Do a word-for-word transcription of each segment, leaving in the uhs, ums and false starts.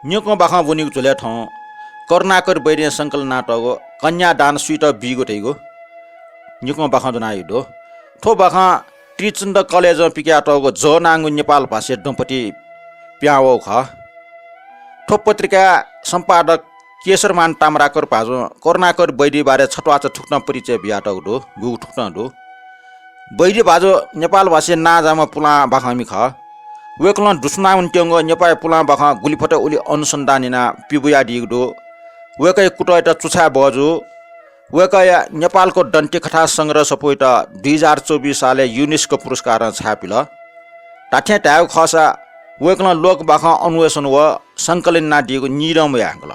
निकं बाखं वनीगु झ्वलय् थौं करुणाकर वैद्यं संकलन यानातःगु कन्यादान सुइत बीगु धइगु निकं बाखं ज्वनाः दु। थ्व बाखं त्रिचन्द्र कलेजं पिकयातःगु जःनांगु नेपाल भाषी दम्पति पिहां वःगु खः। थ्व पत्रिकाया सम्पादक केशरमान ताम्राकर भाजुं करुणाकर वैद्य बारे छत्वाःचा थुकथं परिचय बियातःगु दु, गुगु थुकथं दु। वैद्य भाजु नेपाल भाषी नांजाःम्ह पुलां बाखंमि खः। वय्कलं दुस्वनाः वनेत्यंगु नेपाःया पुलां बाखं गुलि फत उलि अनुसन्धान यानाः पिबुयादीगु दु। वय्कःया कुतःयात चुछाये बहःजू। वय्कःया नेपालको दन्त्यकथा संग्रह सफूयात दुई हजार चौबिस सालय् UNESCO पुरस्कारं छाय्पिल। धात्थें धायेगु खःसा वय्कलं लोकबाखं अन्वेषण व संकलन यानादीगु निदँ मयायंकल।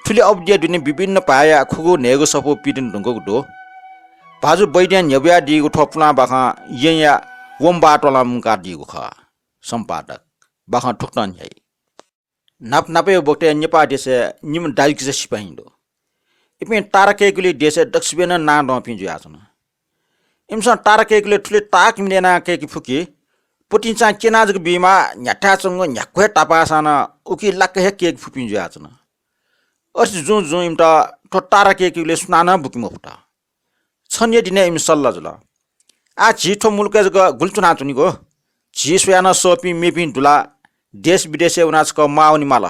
थुलि अवधिया दुने विभिन्न भाय्या खुगू न्हय्गू सफू पिदने धुंकूगु दु। भाजु वैद्यं न्ह्यब्वयादीगु थ्व पुलां बाखं येँया वंबाः त्वालं मुंकादीगु खः। सम्पादक, बाखं थुकथं न्ह्याइ। न्हापा न्हापाया बखतय् नेपाः देशय् निम्ह दाजुकिजा सिपाइँ दु। इपिं तारा कय्कूगुलिइ देशय् दक्वसिबय् नं नां दंपिं जुयाच्वन। इमिसं तारा कय्कूगुलिइ थुलि ताःहाकः यानाः कय्के फु कि पतिंचां क्यनाः जक बीमाः, न्ह्याथाय् च्वंगु न्ह्याक्व हे तापाःसां नं उकी लाक्क हे कय्के फुपिं जुयाच्वन। अथे जुं जुं इमित थ्व तारा कय्कूगुलिइ सुनानं बुके मफुत। छन्हु दिनय् इमि सल्लाह जुल, आः झी थ्व मुलुकय् जक गुलि च्वनाच्वनीगु? झी स्वयाः नं सःपिं मेपिं दु ला? देश विदेशय् वनाः छकः म्वाः वनेमाल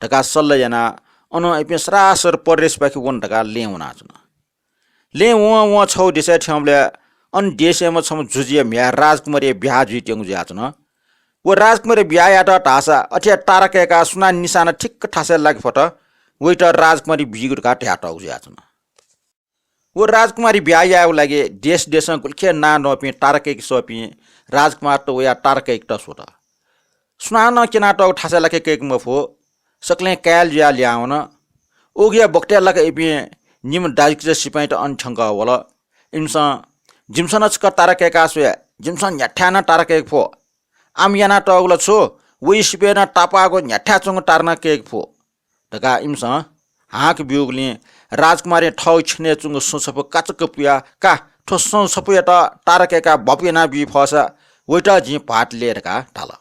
धकाः सल्लाह यानाः अनं इपिं सरासर परदेशपाखे वन धकाः लँय् वनाच्वन। लँय् वं वं छगू देशय् थ्यंबलय् अन देशय्म्ह छम्ह जुजुया म्ह्याय् राजकुमारीया ब्याहा जुइत्यंगु जुयाच्वन। व राजकुमारीया ब्याहा यायेत धाःसा अथे हे तारा कय्काः सुनां निसां नं ठिक्क थासय् लाके फत, वइत राजकुमारी बीगु धकाः धयातःगु जुयाच्वन। व राजकुमारी ब्याहा यायेगु लागि देश देशं गुलिखे नां दंपिं तारा कय्के सःपिं राजकुमारत वयाः तारा कय्केत स्वत। सुनानं क्यनातःगु थासय् लाके कय्के मफु, सकलें कायल जुयाः लिहां वन। उगुया बखतय् लाक इपिं निम्ह दाजुकिजा सिपाइँत अन थ्यंकः वल। इमिसं, जिमिसं नं छकः तारा कय्काः स्वये, जिमिसं न्ह्याथाय् नं तारा कय्के फु। आम यानातःगु ला छु, वइ सिपय् नं तापाःगु न्ह्याथाय् च्वंगु तारा नं कय्के फु धकाः इमिसं हांक ब्यूगुलिं राजकुमारीं थःगु छ्यनय् च्वंगु सँ छपु काचक्क पुयाः, का, थ्व सँ छपुयात तारा कय्काः भ्वापु यानाबी फःसा वइत जिं भाःत लये धकाः धाल।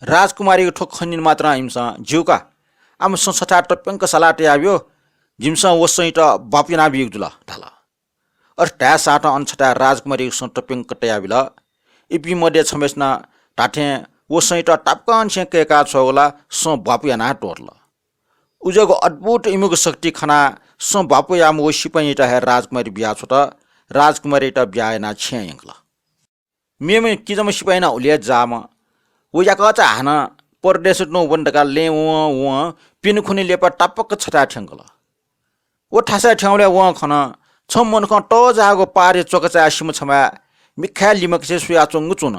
राजकुमारीया थ्व खँ न्यने मात्रं इमिसं, ज्यू का, आम सँ छथाय् तप्यंक साला तयाब्यु, जिमिसं व सँयात भ्वापु यानाबीगु जुल धाल। अथे धाये साथं अन छथाय् राजकुमारीया सँ तप्यंक तयाबिल। इपिं मध्ये छम्हय्सिनं धात्थें व सँयात तापाकंनिसें कय्काः छ्वःगु ला सँ भ्वापु यानाः त्वःतल। उज्याःगु अद्भुत इमिगु शक्ति खनाः सँ भ्वापु याःम्ह व सिपाइँयात हे राजकुमारी बियाछ्वत। राजकुमारीयात ब्याहा यानाः छेँय् यंकल। मेम्ह किजाम्ह सिपाइँ नं हुलय् जाःम्ह। व याकःचा हानं परदेशय् तुं वने धकाः लँय् वं वं प्यन्हु खुन्हु लिपा तापाक छथाय् थ्यंकल। व थासय् थ्यंबलय् वं खन, छम्ह मनुखं तःजाःगु पहाडया च्वकचाया सिमा छम्हय् मिखाय् लिमखसे स्वयाच्वंगु च्वन।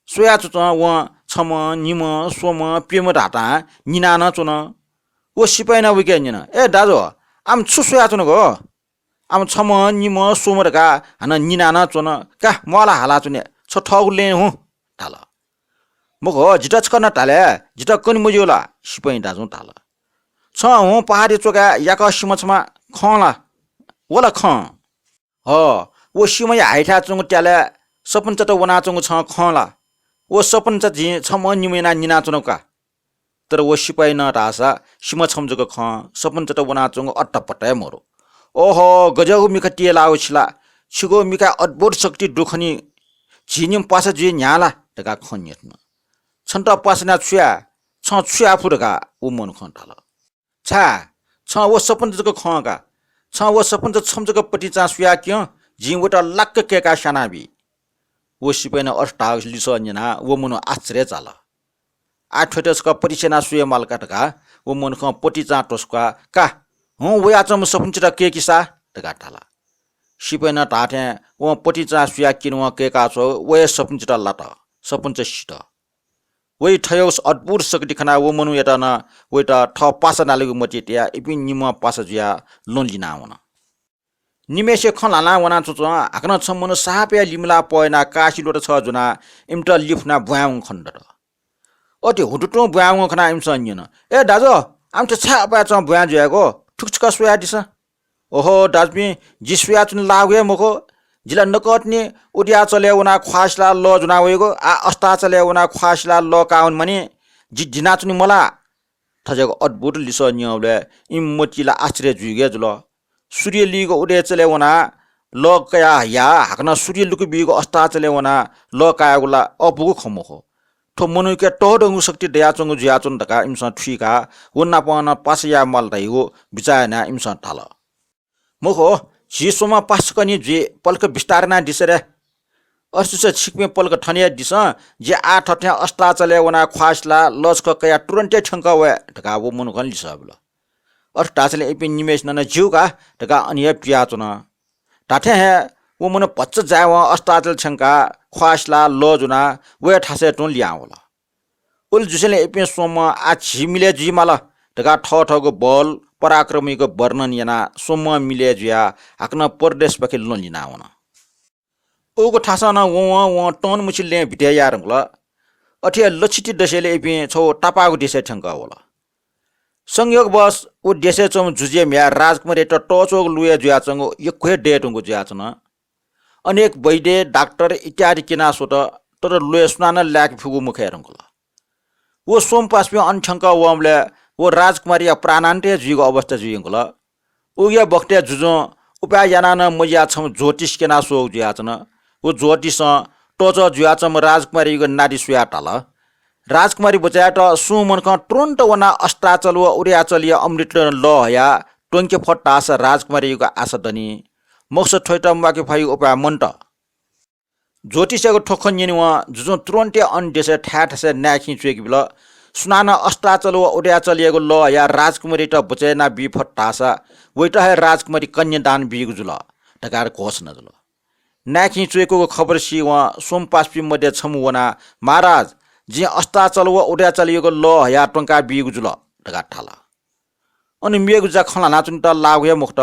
स्वयाच्वंच्वं वं छम्ह, निम्ह, स्वम्ह, प्यम्ह धातां निनाः नं च्वन। व सिपाइँ नं वयाके न्यन, ए दाजु, आम छु स्वयाच्वनागु? आम छम्ह, निम्ह, स्वम्ह धकाः हानं निनाः नं च्वन। का, म्वाःला हालाच्वने, छ थःगु लँय् हुँ धाल। मखु, जितः छकः नं धाले, जितः कने मज्यू ला? सिपाइँ दाजुं धाल। छं हुँ पहाडया च्वकाय् याकः सिमा छम्ह खं ला? व ला खं। ह, व सिमाया हाइथाय् च्वंगु त्यालय् सपनचात वनाच्वंगु छं खं ला? व सपनचा जिं छम्ह निम्ह यानाः निनाच्वनागु का। तर व सिपाइँ नं धाःसा सिमा छम्ह जक खं, सपनचात वनाच्वंगु अत्तापत्ता हे मरु। ओहो, गज्याःगु मिखा तियलाःगु छि ला? छिगु मिखाय् अद्भुत शक्ति दु खनी। झी निम्ह पासा जुइ न्ह्याः ला धकाः खँ न्ह्यथन। छन्त पासा यानाः छु याये? छं छु याये फु धकाः व मनुखं धाल। छाय्? छं व सपनचा जक खं का। छं व सपनचा छम्ह जक पतिंचां सुयाः क्यँ, जिं वइत लाक्क कय्काः स्यानाबी। व सिपाइँनं अथे धाःगु लिसः न्यनाः व मनू आश्चर्य चाल। आः थ्वयात छकः पतिंचा यानाः सुये माल का धकाः व मनुखं पतिंचां त्वसुकाः, का, हुँ वयाच्वंम्ह सपनचात कय्केसा धकाः धाल। सिपाइँनं धाःथें वं पतिंचां सुयाः क्यनेवं कय्काः छ्वः, व हे सपनचात लात। सपनचा सित। वइ थज्याःगु अद्भुत शक्ति खनाः व मनूयात नं वइत थः पासा नालेगु मतिइ तयाः इपिं निम्हं पासा जुयाः लँ लिनाः वन। निम्हय्सिया खँ ल्हानाः वनाच्वंच्वं हाकनं छम्ह मनू साप हे लिमलाः पःयानाः कासि ल्वहंत छगः ज्वनाः इमित लिफुनाः ब्वाँय् वंगु खनेदत। अथे हुतुतुं ब्वाँय् वंगु खनाः इमिसं न्यन, ए दाजु, आमथे छाय् अपाय्चं ब्वाँय् जुयागु? थुक छकः स्वयादिसँ। ओहो दाजुपिं, जि स्वयाच्वने लाःगु हे मखु। जि ला नकतिनि उतियाचलय् वनाः ख्वाः सिलाः लः ज्वना वइगु, आः अस्ताचलय् वनाः ख्वाः सिलाः लः काः वने मानि। जि दिनाच्वने मलाः।" थज्याःगु अद्भुत लिसः न्यंबलय् इमि मतिइ ला आश्चर्य जुइगु हे जुल। सूर्य लुइगु उदय चले वनाः लः कयाः हया हाकनं सूर्य लुकुबीगु अस्ताचलय् वनाः लः कायेगु ला अःपुगु खँ मखु। थ्व मनूके तःधंगु शक्ति दयाच्वंगु जुयाच्वन धकाः इमिसं थुइकाः व नाप नं पासा याये माल धइगु बिचाः यानाः इमिसं धाल। "मखु, झी स्वम्ह पासा छकः नि जुइ, पलख बिस्तार यानादिसँ रे। अथे जूसा छिकपिं पलख थन हे दिसँ, जि आः थथें अस्ताचलय् वनाः ख्वाः सिलाः लः छकः कयाः तुरुन्त हे थ्यंकः वये" धकाः व मनुखं लिसः बिल। अथे धाःसां इपिं निम्हय्‌सिनं नं "ज्यू का" धकाः अन हे पियाच्वन। धात्थें हे व मनू भचा जायेवं अस्ताचल थ्यंकाः ख्वाः सिलाः लः ज्वनाः वये थासय् तुं लिहां वल। उलि जुसेंलि इपिं स्वम्हं "आः झी मिलय् जुइ माल" धकाः थःथःगु बल पराक्रमयागु वर्णन यानाः स्वम्हं मिलय् जुयाः हाकनं परदेशपाखे लँ लिनावन। उगु थासं नं वं वं तंन्मुछि लँय् बितय् याये धुंकल। अथे हे लछिति दशय्‌लय् इपिं छगू तापाःगु देशय् थ्यंकः वल। संयोगवश व देशय् च्वंम्ह जुजुया म्ह्याय् राजकुमारीयात तःच्वःगु लुँया जुयाच्वंगु यक्व हे दये धुंकूगु जुयाच्वन। अनेक वैद्य, डाक्टर इत्यादि क्यना स्वत, तर लुँय् सुनानं लाय्के फुगु मखये धुंकल। व स्वम्ह पासापिं अन थ्यंकः वंबलय् व राजकुमारीया प्राणान्त हे जुइगु अवस्था जुइ धुंकल। उकिया बखतय् जुजुं उपाय यानाः नं मजियाः छम्ह ज्योतिष क्यना स्वःगु जुयाच्वन। व ज्योतिषं तःच्वः जुयाच्वंम्ह राजकुमारीयागु नाडी स्वयाः धाल, "राजकुमारी बचय् यायेत सुं मनुखं तुरुन्त वनाः अस्ताचल व उदयाचलया अमृत लः हयाः त्वंके फत धाःसा राजकुमारीयागु आशा दनि। मखुसा थ्वयात म्वाके फइगु उपाय मन्त।" ज्योतिषयागु थ्व खँ न्यनेवं जुजुं तुरुन्त हे अन देशय् थाय् थासय् नाय्‌खिं च्वय्‌के बिल। सुनानं अस्ताचल व उदयाचलयागु लः हयाः राजकुमारीयात बचय् यानाबी फत धाःसा वयात हे राजकुमारी कन्यादान बीगु जुल धकाः घोषणा जुल। नाय्‌खिं च्वय्‌कूगु खबर सीवं स्वम्ह पासापिं मध्ये छम्ह वनाः, "महाराज, जिं अस्ताचल व उदयाचलयागु लः हयाः त्वंकाबीगु जुल" धकाः धाल। अन मेगु ज्या खँ ल्हानाच्वनेत लाःगु हे मखुत।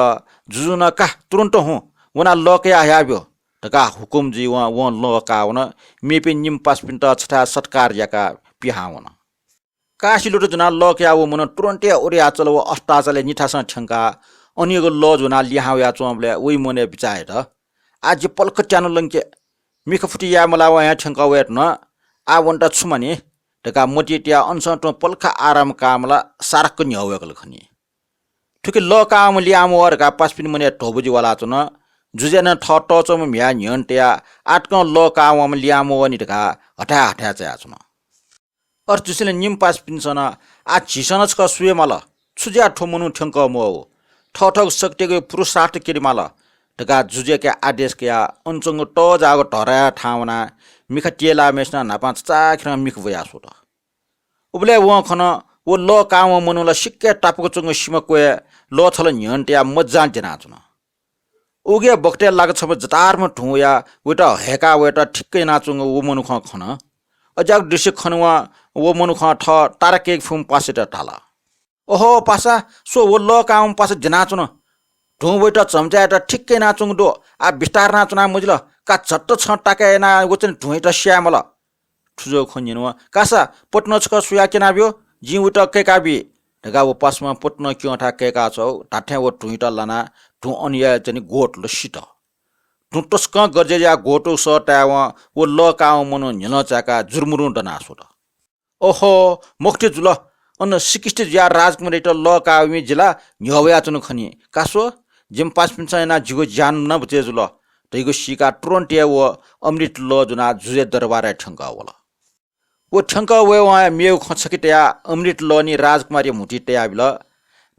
जुजुं नं, "का, तुरुन्त हुँ, वनाः लः कयाः हयाब्यु" धकाः हुकुम जुइवं वं लः काः वन। मेपिं निम्ह पासापिन्त छथाय् सत्कार याकाः पिहां वन। काःसिलुत जुनाः लः कयाः व मनू तुरुन्त हे उदयाचल व अस्ताचलय् निथासं थ्यंकाः अनयागु लः ज्वनाः लिहां वयाच्वंबलय् वइ मनय् बिचाः यात, "आः जि पलख त्यानु लंके, मिखा फुति याये मलावं हे थ्यंकः वये धुन, आः वनेत छु मानि?" धकाः मतिइ तयाः अनसं तुं पलख आराम काःम्ह ला सारक्क न्ह्यः वय्‌कल खनी। थुकी लः काःम्ह लिहां मवः धकाः पासापिनि मनय् ध्वबुझी वालाच्वन। जुजुया नं थः तःच्वंम्ह म्ह्याय् न्ह्यःने तयाः आः तकं लः काः वंम्ह लिहां मवःनि धकाः हथाय् हथाय् चायाच्वन। अथे जुसेंलि निम्ह पासापिन्सं नं, "आः झीसं नं छकः स्वये माल, छु जुयाः थ्व मनू थ्यंकः मवः? थःथःगु शक्तियागु पुरुषार्थ क्यने माल" धकाः जुजुयाके आदेश कयाः अन च्वंगु तःजाःगु धराया थाहां वनाः मिखा तियेलाःम्हय्‌सिनं न्हापां छचाःखेरं मिखा ब्वयाः स्वत। उबलय् वं खन, व लः कावं मनू ला सिक्क तापाक च्वंगु सिमा क्वय् लः छला न्ह्यःने तयाः मज्जां द्यनाच्वन। उगु हे बखतय् लाक छम्ह जतारम्ह धुं वयाः वयात हय्‌का वयेत ठिक्क यानाच्वंगु व मनुखं खन। अज्याःगु दृश्य खनावं व मनुखं थः तारा कय्‌के फुम्ह पासायात धाल, "ओहो पासा, स्व, व लः कावंम्ह पासा द्यनाच्वन। धुं वयात झम्चा यायेत ठिक्क यानाच्वंगु दु। आः बिस्तार यानाच्वना मजिल। का झट्ट छं ताकाय् यानाः वचने धुंयात स्याये माल।" थुजोगु खँ न्यनावं, "कासा, पत्नं छकः स्वयाः क्यनाब्यु, जिं वयात कय्‌काबी" धकाः व पासाम्हं पत्नं क्यंथाय् कय्‌काछ्वः। धात्थें व धुंयात लानाः धुं अन हे जनि ग्वतुल सित। धुं तसकं गरजय् जुयाः ग्वतुगु सः तायेवं व लः कावं मनू न्ह्यलं चाय्‌काः जुरुमुरुं दनाः स्वत। "ओहो, मखुति जुल। अन सिक्कसित जुयाः राजकुमारीयात लः कावंम्ह जि ला न्ह्यः वयाच्वना खनी। का स्व, जिमि पासापिन्सं यानाः जिगु ज्यान नं बचय् जुल" धइगु सीकाः तुरुन्त हे व अमृत लः ज्वनाः जुजुया दरबारय् थ्यंकः वल। व थ्यंकः वयेवं हे मेगु खँ छखे तयाः अमृत लः नि राजकुमारीया म्हुतुइ तयाबिल।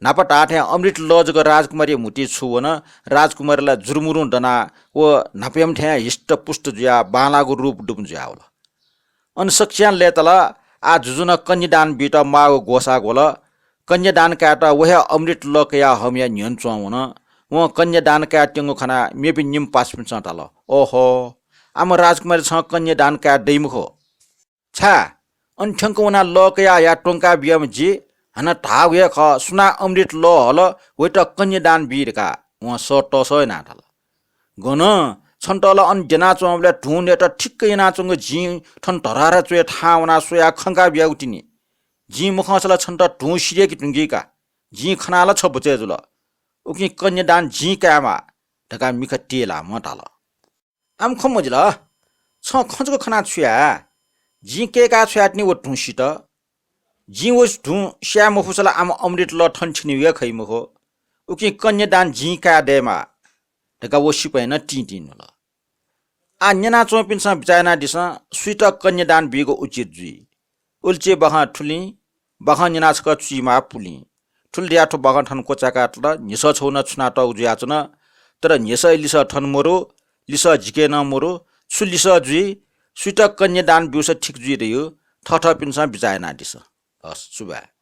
न्हापा धाःथें अमृत लः जक राजकुमारीया म्हुतुइ छुं वन। राजकुमारी ला जुरुमुरुं दनाः व न्हापायाम्ह थें हिष्टपुष्ट जुयाः बांलाःगु रूप दुम्ह जुयावल। अन सकसियां लय्‌ताल। आः जुजुं नं कन्यादान बीत माःगु ग्वसाः ग्वल। कन्यादान कायेत व हे अमृत लः कयाः हःम्हया न्ह्यःने च्वं वन। वं कन्यादान कायेत्यंगु खनाः मेपिं निम्ह पासापिन्सं धाल, "ओहो, आम्ह राजकुमारी, छं कन्यादान काये दइ मखु। छाय्? अन थ्यंक वनाः लः कयाः हयाः त्वंका बियाम्ह जि, हानं धाःगु हे खः, सुनां अमृत लः हल, वयात कन्यादान बी" धकाः वं सः तःसः यानाः धाल। "गन, छन्त ला अन द्यनाच्वंबलय् धुं नयेत ठिक्क यानाच्वंगु जिं थन धरारा च्वय् थाहां वनाः स्वयाः खंका बियागु तिनि। जिं मखंसा ला छन्त धुं सिधय्‌के धुंकी का। जिं खनाः ला छ बचय् जुल। उकिं कन्यादान जिं कायेमाः" धकाः मिखा तियेलाःम्हं धाल। "आम्ह खँ मजिल, छं खँ जक खनाः छु याये? जिं कय्‌काः छ्वयातिनि व धुं सित। जिं व धुं स्याये मफुसा ला आम अमृत लः थन थिने वया खइ मखु। उकिं कन्यादान जिं काये दयेमाः धकाः व सिपाइँ नं तिं तिं न्हुल। आः न्यनाच्वंपिन्सं बिचाः यानादिसँ, सुइत कन्यादान बीगु उचित जुइ? उलिचे बाखं थुलिं, बाखं न्यना छकः चुइमाः पुलिं। थुलि धयाः थ्व बाखं थन क्वचाय्कातल। न्हिसः छगू नं छुनातःगु जुयाच्वन। तर न्हिसः लिसः थन मरु, लिसः जिके नं मरु। छु लिसः जुइ, सुइत कन्यादान ब्यूसा ठीक जुइ धइगु थःथःपिन्सं बिचाः यानादिसँ। हस्, सुभाय्।